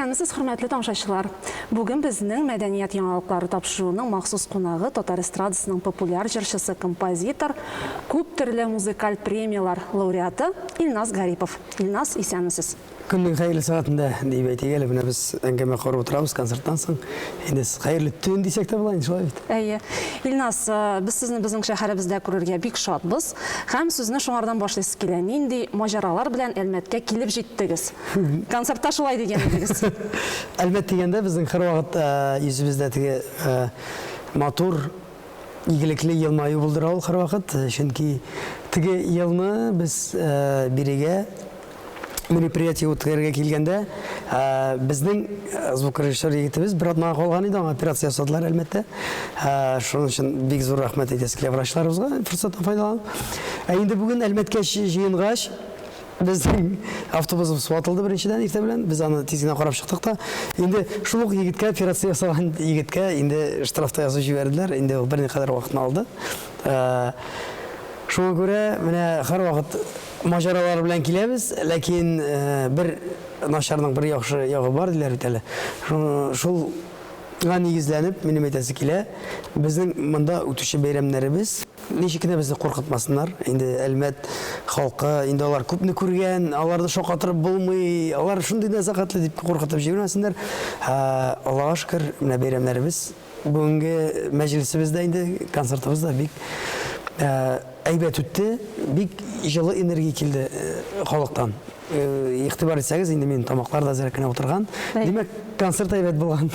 Исәнмесез, хөрмәтле тамашачылар! Бүген безнең Мәдәният яңалыклары тапшыруының махсус кунагы татар эстрадасының популяр җырчысы, композитор, күп төрле музыкаль премияләр лауреаты Илназ Гарипов. Илназ, исәнмесез! Көннең хәерле сәгатендә диеп әйтик әле, менә без әңгәмә корып утырабыз концерттан соң. Инде хәерле төн дисәк тә була инде, шулай бит? Әйе. Илназ, э, без сезне безнең шәһәребездә күрергә бик шатбыз. Һәм сүзне шуңардан башлыйсы килә. Нинди маҗаралар белән Әлмәткә килеп җиттегез? Концертта шулай дигән идегез. Әлмәт дигәндә безнең һәрвакыт э, йөзебездә теге э, матур игелекле елмаю булдыра ул һәрвакыт, чөнки теге елны без бирегә мероприятие үткәрергә килгәндә, безнең звукорежиссер егетебез бер атнага калган иде, аңа операция ясадылар, әлбәттә. Шуның өчен бик зур рәхмәт әйтәсе килә врачларыбызга, форсаттан файдаланып. Ә инде бүген Әлмәткә җыенгач, безнең автобусыбыз ватылды беренчедән иртә белән, без аны тиз генә карап чыктык та. Инде шул ук егеткә, операция ясаган егеткә инде штраф та язып җибәрделәр, инде ул берникадәр вакытны алды. Шуңа күрә менә һәрвакыт маҗаралар белән киләбез, ләкин бер начарның бер яхшы ягы бар диләр бит әле. Шулга нигезләнеп, минем әйтәсе килә, безнең монда үтүче бәйрәмнәребез ничек кенә безне куркытмасыннар, инде Әлмәт халкы, инде алар күпне күргән, аларны шаккатырып булмый, алар шундый нәзакәтле дип куркытып җибәрмәсеннәр. Аллага шөкер, менә бәйрәмнәребез Бүгенге мәҗлесебез дә инде, концертыбыз да бик әйбәт үтте, бик җылы энергия килде халыктан. Игътибар итсәгез, инде минем тамаклар да әзрәк кенә утырган. Димәк, концерт әйбәт булган.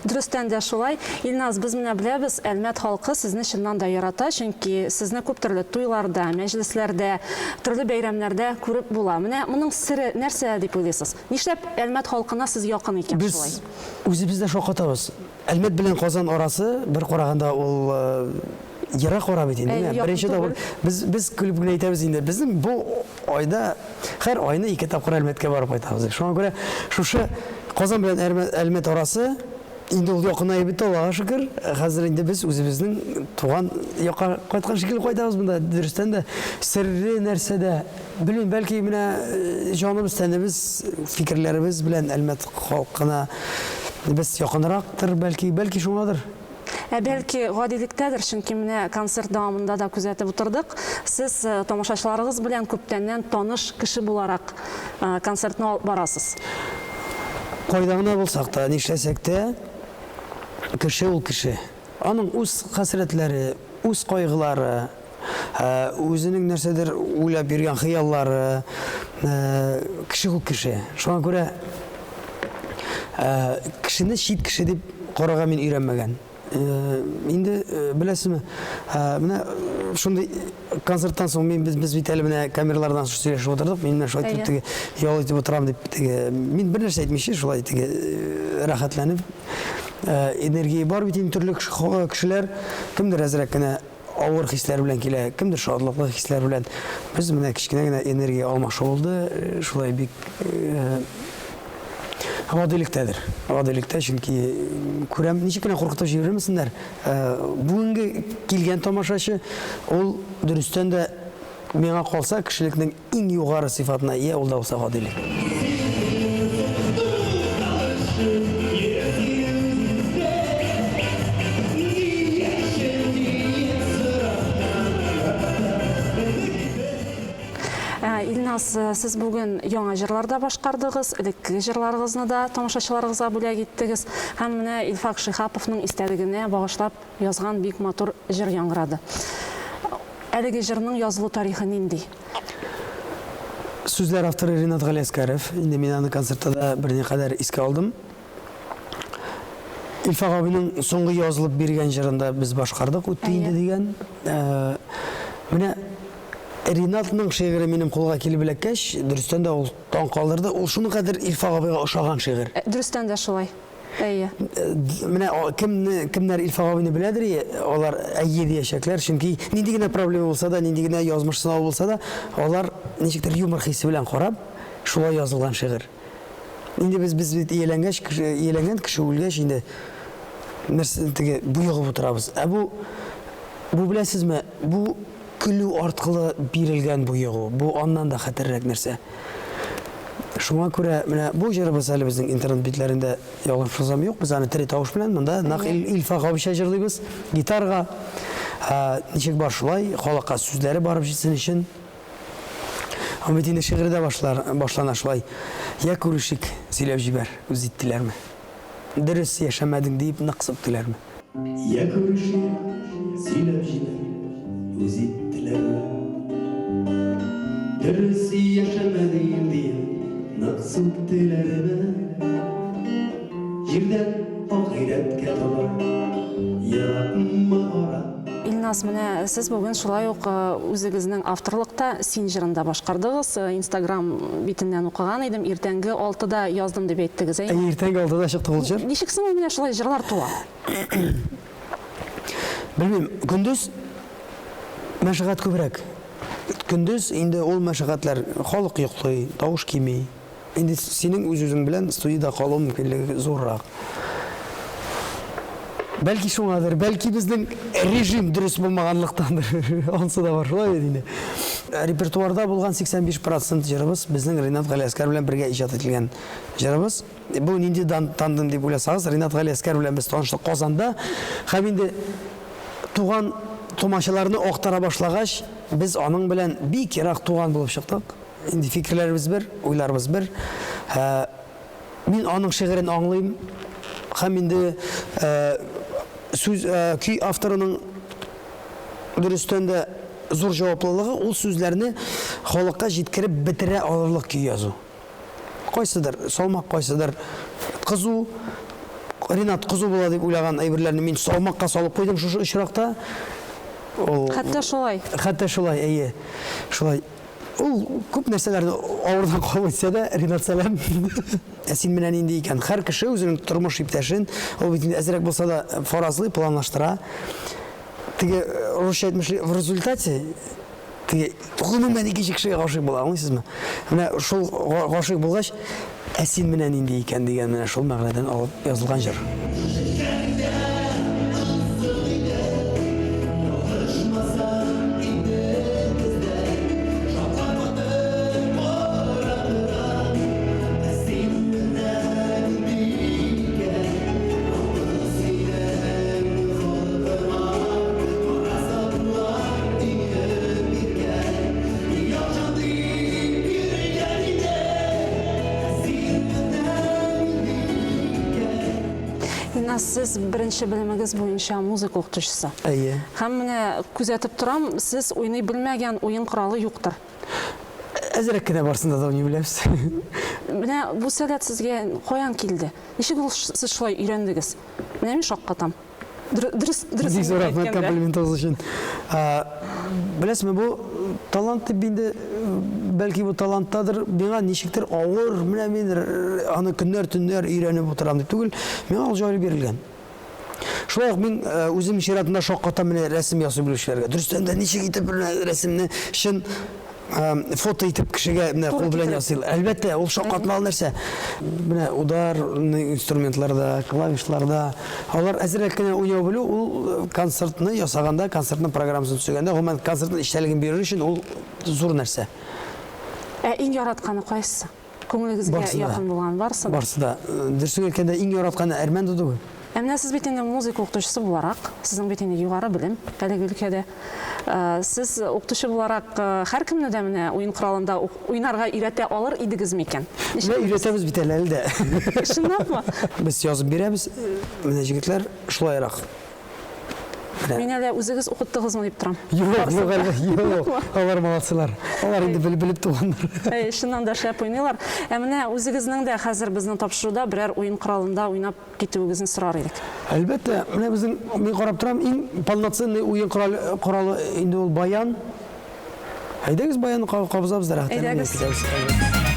Дөрестән дә шулай. Илназ, без менә беләбез, Әлмәт халкы сезне чыннан да ярата, чөнки сезне күп төрле туйларда, мәҗлесләрдә, төрле бәйрәмнәрдә күреп була. Менә моның сере нәрсәдә дип уйлыйсыз? Нишләп Әлмәт халкына сез якын икән шулай? Без үзебез дә шаккатабыз. Әлмәт белән Казан арасы, бер караганда, ул ерак ара бит инде. Менә беренче тапкыр без без көлеп генә әйтәбез инде. Безнең бу айда һәр айны ике тапкыр Әлмәткә барып кайтабыз. Шуңа күрә шушы Казан белән Әлмәт арасы инде ул якынаеп бетте, Аллага шөкер. Хәзер инде без үзебезнең туган якка кайткан шикелле кайтабыз монда. Дөрестән дә серле нәрсә дә белмим, бәлки менә җаныбыз, тәнебез, фикерләребез белән Әлмәт халкына Без якынрактыр, бәлки, бәлки шуңадыр. Ә бәлки гадилектәдер, чөнки менә концерт дәвамында да күзәтеп утырдык. Сез э, тамашачыларыгыз белән күптәннән таныш кеше буларак э, концертны алып барасыз. Кайда гына булсак та, нишләсәк тә, кеше ул кеше. Аның үз хәсрәтләре, үз кайгылары, э, үзенең нәрсәдер уйлап йөргән хыяллары, э, кеше ул кеше. Шуңа күрә э, кешене чит кеше дип карарга мин өйрәнмәгән. Инде беләсезме, менә шундый концерттан соң мин без, без бит әле менә камералардан сөйләшеп утырдык. Мин менә шулай итеп теге ял итеп утырам дип теге мин бер нәрсә әйтмичә шулай теге рәхәтләнеп энергия бар бит инде төрле кешеләр кемдер әзрәк кенә авыр хисләр белән килә, кемдер шатлыклы хисләр белән. Без менә кечкенә генә энергия алмашу булды, шулай бик гадилектәдер. Гадилектә, чөнки күрәм, ничек кенә куркытып җибәрмәсеннәр, бүгенге килгән тамашачы ул дөрестән дә миңа калса кешелекнең Иң югары сыйфатына ия ул да булса гадилек. Ә, Илназ, э, сез бүген яңа җырлар да башкардыгыз, элеккеге җырларыгызны да тамашачыларыгызга бүләк иттегез. Һәм менә Илфак Шиһаповның истәлегенә багышлап язган бик матур җыр яңгырады. Әлеге җырның язылу тарихы нинди? Сүзләр авторы Ринат Галиәскәров. Инде мин аны концертта да берникадәр искә алдым. Илфак абыйның соңгы язылып биргән җырын да без башкардык, үтте инде дигән. Э, менә Ринатның шигыре минем кулга килеп эләккәч, дөрестән дә ул таң калдырды. Ул шуның кадәр Илфак абыйга ошаган шигырь. Э, дөрестән дә шулай. Әйе. Менә кемне, кемнәр Илфак абыйны беләдер, алар әйе диячәкләр, чөнки нинди генә проблема булса да, нинди генә язмыш сынавы булса да, алар ничектер юмор хисе белән карап, шулай язылган шигырь. Инде без без бит ияләнгәч, кеше, ияләнгән кеше үлгәч инде нәрсә теге боегып утырабыз. Ә бу бу беләсезме, бу көлү арткылы бирелгән боегу, бу аннан да хәтәррәк нәрсә. Шуңа күрә менә бу җырыбыз әле безнең интернет битләрендә ялгышмасам юк. Без аны тере тавыш белән монда нәкъ Илфак абыйча җырлыйбыз. Гитарга ничек бар шулай, халыкка сүзләре барып җитсен өчен. Һәм бит инде шигыре дә башлар, башлана шулай. Я күрешик, сөйләп җибәр, үз иттеләрме? Дөрес яшәмәдең диеп нык сүктеләрме? Я күрешик, сөйләп җибәр, үз иттеләрме? Дөрес яшәмәдең диеп нык сүктеләрме? Җирдән ахирәткә таба еракмы ара? Илназ, менә сез бүген шулай ук үзегезнең авторлыкта Син җырын да башкардыгыз. Инстаграм битеннән укыган идем, иртәнге алтыда яздым дип әйттегез, әйеме? Әйе, иртәнге алтыда чыкты ул җыр. Ничек соң ул менә шулай җырлар туа? Белмим, көндез мәшәкать күбрәк. Көндез инде ул мәшәкатьләр, халык йоклый, тавыш кими. Инде синең үз-үзең белән студиядә калу мөмкинлеге зуррак. Бәлки шуңадыр, бәлки безнең режим дөрес булмаганлыктандыр. Ансы да бар, шулай бит инде. Репертуарда булган 85 процент җырыбыз безнең Ринат Галиәскәр белән бергә иҗат ителгән җырыбыз. Бу нинди тандем дип уйласагыз, Ринат Галиәскәр белән без таныштык Казанда. Һәм инде туган тумачаларны актара башлагач, без аның белән бик ерак туган булып чыктык. Инде фикерләребез бер, уйларыбыз бер. Мин аның шигырен аңлыйм. Һәм инде сүз көй авторының дөрестән дә зур җаваплылыгы ул сүзләрне халыкка җиткереп бетерә алырлык көй язу. Кайсыдыр салмак, кайсыдыр кызу. Ринат кызу була дип уйлаган әйберләрне мин салмакка салып куйдым шушы очракта. Ул Хәтта шулай. Хәтта шулай, әйе. Шулай. Ул күп нәрсәләрне авырдан кабул итсә дә, Ринат сәлам. Ә син менә нинди икән. Һәр кеше үзенең тормыш иптәшен, ул бит инде әзрәк булса да фаразлый, планлаштыра. Теге русча әйтмешли, в результате теге гомумән икенче кешегә гашыйк була, аңлыйсызмы? Менә шул гашыйк булгач, ә син менә нинди икән дигән менә шул мәгънәдән алып язылган җыр. Илназ, сез беренче белемегез буенча музыка укытучысы. Әйе. Һәм менә күзәтеп торам, сез уйный белмәгән уен коралы юктыр. Әзрәк кенә барсында да уйный беләбез. Менә бу сәләт сезгә каян килде? Ничек ул сез шулай өйрәндегез? Менә мин шаккатам. Дөрес, дөрес. Бик зур рәхмәт комплиментыгыз өчен. Беләсезме, бу талант дип инде, бәлки бу таланттадыр, миңа ничектер авыр, менә мин аны көннәр, төннәр өйрәнеп утырам дип түгел, миңа ул җайлы бирелгән. Шулай ук мин үзем чиратында шаккатам менә рәсем ясый белүчеләргә. Дөрестән дә ничек итеп менә рәсемне чын фото итеп кешегә менә кул белән ясыйлар. Әлбәттә, ул шаккатмалы нәрсә. Менә ударный инструментларда, клавишларда алар әзрәк кенә уйнау белү, ул концертны ясаганда, концертның программасын төзегәндә, гомумән концертның эчтәлеген бирер өчен ул зур нәрсә. Ә иң яратканы кайсысы? Күңелегезгә якын булган барысы да? Барысы да. Дөресен әйткәндә, иң яратканы әрмән дудугы. Ә менә сез бит инде музыка укытучысы буларак, сезнең бит инде югары белем әлеге өлкәдә. Сез укытучы буларак һәркемне дә менә уен коралында уйнарга өйрәтә алыр идегез микән? Менә өйрәтәбез бит әле, әле дә. Чынлапмы? Без язып бирәбез, менә җегетләр шулайрак. Мин әле үзегез укыттыгызмы дип торам. Юк, юк әле, юк. Алар молодцылар. Алар инде белеп белеп туганнар. Әй, чыннан да шәп уйныйлар. Ә менә үзегезнең дә хәзер безнең тапшыруда берәр уен коралында уйнап китүегезне сорар идек. Әлбәттә, менә безнең, мин карап торам, иң полноценный уен коралы, коралы инде ул баян. Әйдәгез баянны кабызабыз да рәхәтләнеп уйнап китәбез.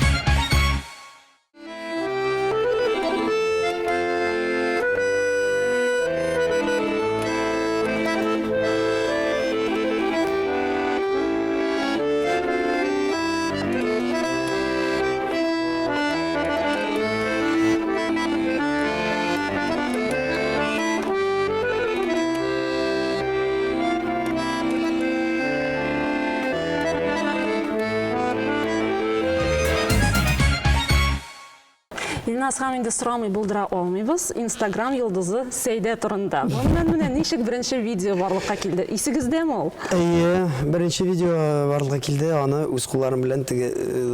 Илназ һәм инде сорамый булдыра алмыйбыз, Инстаграм йолдызы Сәйдә турында. Гомумән, менә ничек беренче видео барлыкка килде? Исегездәме ул? Әйе, беренче видео барлыкка килде, аны үз кулларым белән теге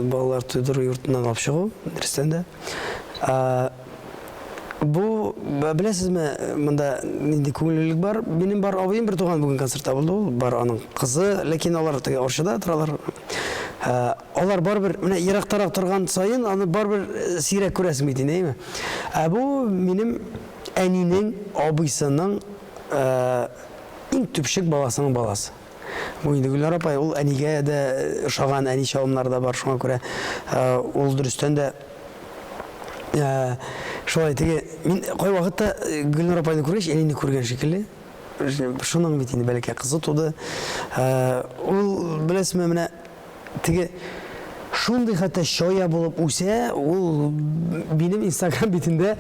балалар тудыру йортыннан алып чыгу, дөрестән дә. Бу, беләсезме, монда нинди күңеллелек бар? Минем бар абыем бер туган бүген концертта булды ул, бар аның кызы, ләкин алар теге Арчада торалар. Алар барыбер, менә ерактарак торган саен, аны барыбер сирәк күрәсең бит инде, әйеме? Ә бу минем әнинең абыйсының иң төпчек баласының баласы. Бу инде Гөлнар апай, ул әнигә дә ошаган, әни чалымнары да бар, шуңа күрә ул дөрестән дә шулай теге мин кайвакытта Гөлнар апайны күргәч, әнине күргән шикелле. Шуның бит инде бәләкәй кызы туды. Ул, беләсезме, менә теге шундый хәтта чая булып үсә, ул минем Инстаграм битендә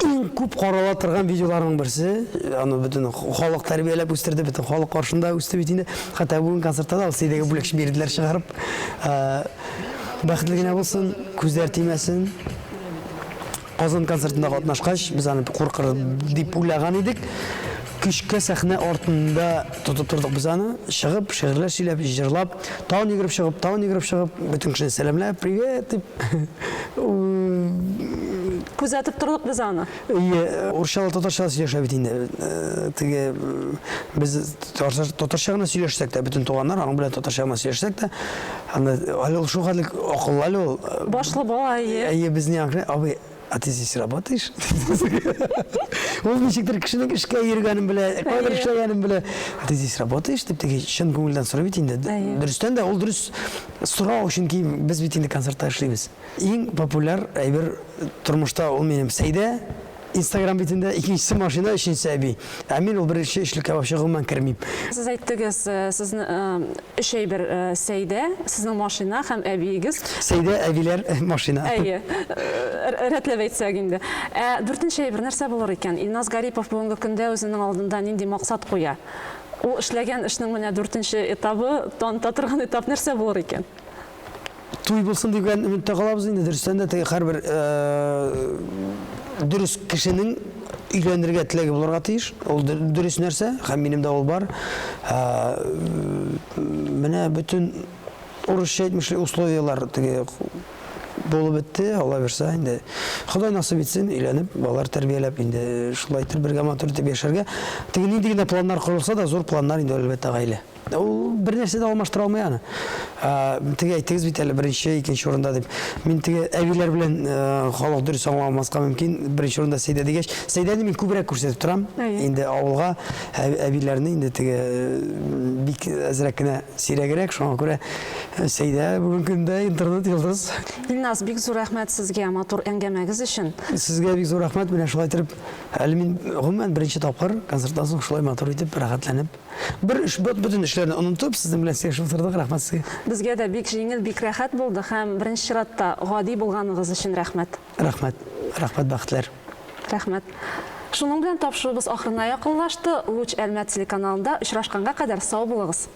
иң күп карала торган видеоларның берсе. Аны бөтен халык тәрбияләп үстерде, бөтен халык каршында үсте бит инде. Хәтта бүген концертта да Алсыйдәгә бүләк бирделәр чыгарып. Бәхетле генә булсын, күзләр тимәсен. Казан концертында катнашкач, без аны куркыр дип уйлаган идек. Көчкә сәхнә артында тотып тордык без аны. Чыгып, шигырьләр сөйләп, җырлап, тагын йөгереп чыгып, тагын йөгереп чыгып, бөтен кешене сәламләп, привет дип. Күзәтеп тордык без аны. Әйе, урысча да татарча да сөйләшә бит инде. Теге без татарча гына сөйләшсәк тә, бөтен туганнар аның белән татарча гына сөйләшсәк тә, анда әле ул шулхәтле акыллы әле ул. Башлы бала, әйе. Әйе, безне аңлый, абый, а ты здесь работаешь? Ул ничектер кешенең эшкә йөргәнен белә, кайдыр эшләгәнен белә. А ты здесь работаешь? дип теге чын күңелдән сорый бит инде. Дөрестән дә ул дөрес сорау, чөнки без бит инде концертта эшлибез. Иң популяр әйбер тормышта ул минем Сәйдә, Инстаграм битендә, икенчесе машина, өченчесе әби. Ә мин ул беренче өчлеккә вообще гомумән кермим. Сез әйттегез, сезне өч әйбер, Сәйдә, сезнең машина һәм әбиегез. Сәйдә, әбиләр, машина. Әйе, рәтләп әйтсәк инде. Ә дүртенче әйбер нәрсә булыр икән? Илназ Гарипов бүгенге көндә үзенең алдында нинди максат куя? Ул эшләгән эшнең менә дүртенче этабы, таныта торган этап нәрсә булыр икән? Туй булсын дигән өметтә калабыз инде. Дөрестән дә теге һәрбер дөрес кешенең өйләнергә теләге булырга тиеш. Ул дөрес нәрсә һәм минем дә ул бар. Менә бөтен урысча әйтмешли условияләр теге булып бетте, Алла бирсә инде. Ходай насыйп итсен, өйләнеп, балалар тәрбияләп инде шулай итеп бергә матур итеп яшәргә. Теге нинди генә планнар корылса да, зур планнар инде әлбәттә гаилә. Ул бер нәрсә дә алмаштыра алмый аны. Теге әйттегез бит әле беренче, икенче урында дип. Мин теге әбиләр белән халык дөрес аңламаска мөмкин. Беренче урында Сәйдә дигәч, Сәйдәне мин күбрәк күрсәтеп торам. Инде авылга әбиләрне инде теге бик әзрәк кенә сирәгрәк, шуңа күрә Сәйдә бүгенге көндә интернет йолдыз. Илназ, бик зур рәхмәт сезгә матур әңгәмәгез өчен. Сезгә бик зур рәхмәт. Менә шулай итеп, әле мин гомумән беренче тапкыр концерттан соң шулай матур итеп, рәхәтләнеп Бер эш, бөтен эшләрне онытып, сезнең белән сөйләшеп утырдык, рәхмәт сезгә. Безгә дә бик җиңел, бик рәхәт булды һәм беренче чиратта гади булганыгыз өчен рәхмәт. Рәхмәт. Рәхмәт, бәхетләр. Рәхмәт. Шуның белән тапшыруыбыз ахырына якынлашты. Луч Әлмәт телеканалында очрашканга кадәр сау булыгыз.